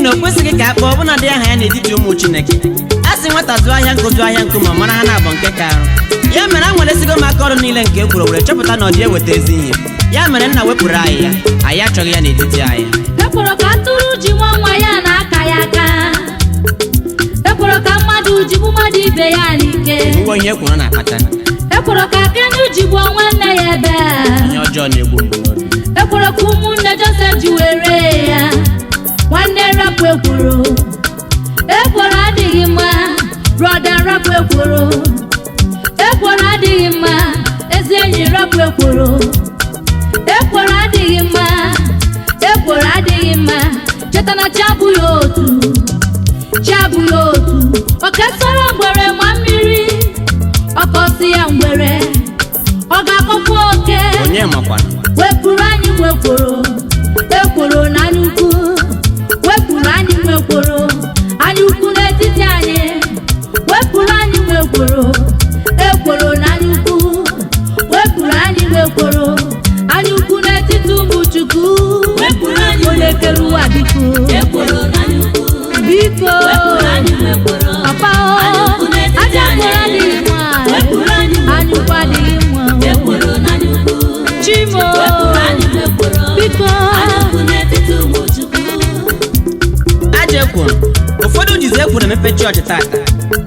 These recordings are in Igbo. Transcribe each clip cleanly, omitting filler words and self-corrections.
na o kwesịghị ka a kpọọ ọbụna dị aha ya n'etiti ụmụ Chineke. A sị nwata zụọ ahịa nkụ, zụọ ahịa nkụ, ma mara ha na-abụ nke ka arụ. Ya mere a nwere m aka ọrụ niile nke ekwuru were chọpụta na ọ dị eweta ezi ihe. Ya mere nna, wepụrụ anyị ya, anyị achọghị ya n'etiti anyị. Ekworo ka atụrụ ji nwa nwa ya na-aka ya aka. Ekworo ka mmadụ jigbu mmadụ ibe ya n'ike. Ngwa, ihe ekwuru na-akpata. Ekworo ka Kenu jigbuo nwanne ya ebe. Ihe ọjọọ na-egbu mgbu n'obi. Ekworo ka ụmụnne Josef ji were ya nwanne. Rapụ ekworo, ekworo adịghị mma. Brother, rapụ ekworo, ekworo adịghị mma. Ezi enyi, rapụ ekworo, ekworo adịghị mma, ekworo adịghị mma. Cheta na chi abụghị otu, chi abụghị otu. Oke sọrọ ngwere ma mmiri ọkọsi ya, ngwere ọ ga-akọkwa oke. Onye makwana? Wepụrụ anyị nwe ekworo, ekworo na anya ukwu. Wepụrụ anyị nwe ekworo, anya ukwu n'etiti anyị. Wepụrụ anyị nwe ekworo, ekworo na anya ukwu. Wepụrụ anyị nwe ekworo, anya ukwu n'etiti ụmụ Chukwu. Wepụrụ anyị. Onye kere ụwa, biko. Ekworo na anya ukwu. Biko. Wepụrụ anyị nwe ekworo. Papa o. Anya ukwu n'etiti aja anyị. ekworo adịghị mma. Wepụrụ anyị nwe anya ukwu adịghị mma. Ekworo na anya ukwu. Chimo. Wepụrụ anyị nwe ekworo. Biko. Anya ukwu n'etiti ụmụ Chukwu. Aja ekwuru, ụfọdụ jizi ekwuru emepe chọọchị tata.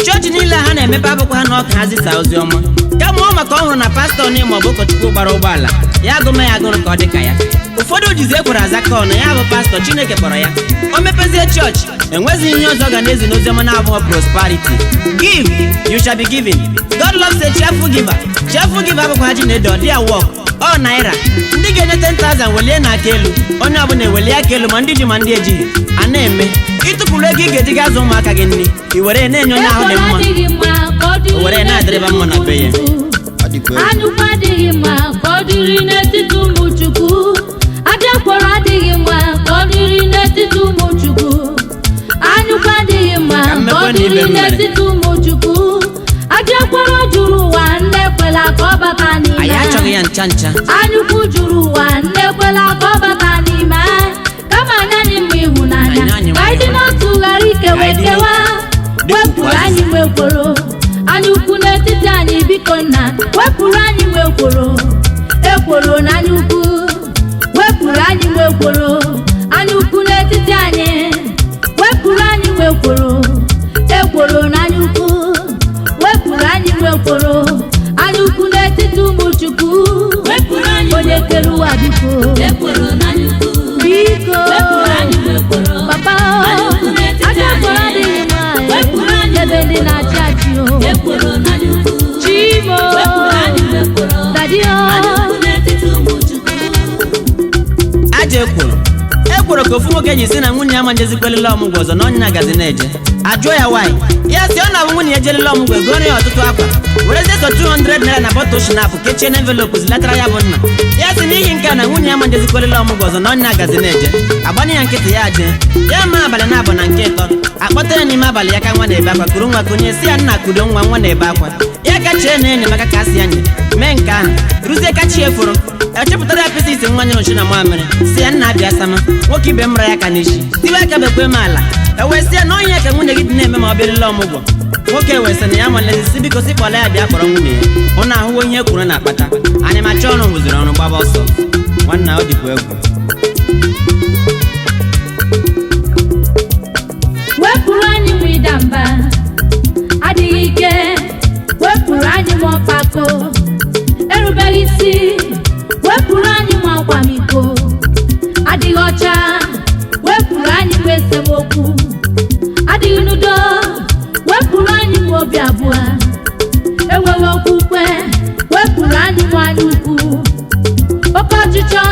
Chọọchị niile ha na-emepe abụkwa ha na ọka ha zisa ozi ọma, kama ọ maka ọ hụrụ na pastọ na ma ọ bụ ụkọchukwu gbara ụgbọala ya, agụma ya agụrụ ka ọ dị ka ya. Ụfọdụ jizi ekwuru aza kọọ na ya bụ pastọ Chineke kpọrọ ya. O mepezie chọọchị, enwezighị ihe ọzọ ga na-ezi n'ozi ọma na-abụghị prosperity. Give, you shall be given. God loves a cheerful giver. Cheerful giver abụkwa ha ji na-ede ọ dị ya work ọ naira. Ndị ga-enye 10,000 welie n'aka elu, onye ọbụla ewelie aka elu, ma ndị ji ma ndị ejighị. A na-eme ịtụpụrụ ego ị ga-eji gaa zụ ụmụaka gị nri, i were na-enye onye ahụ dị Ekworo mma. adịghị mma ka ọ dịrị O were na-adịrịba mma na be ya. Ọ dịkwa egwu. Anyụkwa adịghị mma ka ọ dịrị n'etiti ụmụ Chukwu. Aja ekworo adịghị mma ka ọ dịrị n'etiti ụmụ Chukwu. Anyụkwa adịghị mma Ka ka ọ mmekwa na dịrị ibe m mere. n'etiti ụmụ Chukwu. Aja ekworo juru ụwa, nne, ekwela ka ọ bata n'ime. Anyị achọghị ya ncha ncha. Anyụkwu juru ụwa, nne, ekwela ka ọ bata n'ime. Kama anya anyị mma ịhụnanya. Anya anyị ka anyị dị mma. n'otu, ghara ikewa Ka anyị dị ekewa. n'otu. Dịka Wepụrụ ukwu. anyị nwe ekworo, anya ukwu n'etiti anyị. Biko nna, wepụrụ anyị nwe ekworo, ekworo na anya ukwu. Wepụrụ anyị nwe ekworo, anya ukwu n'etiti anyị. Wepụrụ anyị nwe ekworo, ekworo na anya ukwu. Wepụrụ anyị nwe ekworo, anya ukwu n'etiti ụmụ Chukwu. Wepụrụ anyị. Onye kere ụwa, biko. Ekworo na anya ukwu. Biko. Wepụrụ anyị nwe ekworo. Papa. Anya ukwu n'etiti aja ekworo anyị. adịghị mma. Wepụrụ anyị. Ebe ndị na-achị achị o. Ekworo na anya ukwu. Chimo. Wepụrụ anyị nwe ekworo. Daddy o. Anya ukwu n'etiti ụmụ Chukwu. Aja ekworo, ekworo ka ofu nwoke ji si na nwunye ya ma njezikwelela ọmụgwọ ọzọ na onye na-agazi na-eje. Ajụọ ya nwaanyị, ya si ọ na-abụ nwunye ya ejelele ọmụgwọ, egoro ya ọtụtụ akwa, werezie sọ 200 naira na bottle schnapps kechie na envelope zilatara ya bụ nna ya. Si n'ihi nke a na nwunye ya ma njezikwelela ọmụgwọ ọzọ na onye na-agazi na-eje. Agbanye ya nkịtị, ya jee ya ma abalị na-abụ na nke ịtọ, akpọta ya n'ime abalị ya ka nwa na-ebe akwa, kuru nwa kunye, si ya, "Nna, kudo nwa, nwa na-ebe akwa." Ya ka chee na enyemaka ka asị ya nye mee nke ahụ. Ruzie kachi eforo, echepụtara ya pieces nwa nyere nshi na mamịrị, si ya, "Nna, abịa sama." Nwoke ibe m ra ya ka n'isi tiwe aka, bekwe m ala. Ewee sị ya na onye ka nwunye gị dị na-eme ma ọ bịarịla ọmụgwọ. Nwoke wee sị na ya malezi, si biko, si kpọla ya bịa kpọrọ nwunye ya. Ọ na-ahụwo ihe kwuru na-akpata anyị ma chọọ ọrụ wụziri ọrụ gbaba ọsọ. Nwanna, ọ dịkwa egwu. Wepụrụ anyị nwa ịda mba, adịghị ike. Wepụrụ anyị nwa ọkpako, erubeghị isi. Wepụrụ anyị nwa nkwamiko, adịghị ọcha. Wepụrụ anyị nwa esemokwu, adịghị n'udo. Wepụrụ anyị nwa obi abụọ, enweghị okwukwe. Wepụrụ anyị nwa anya ukwu, oke ọchịchọ.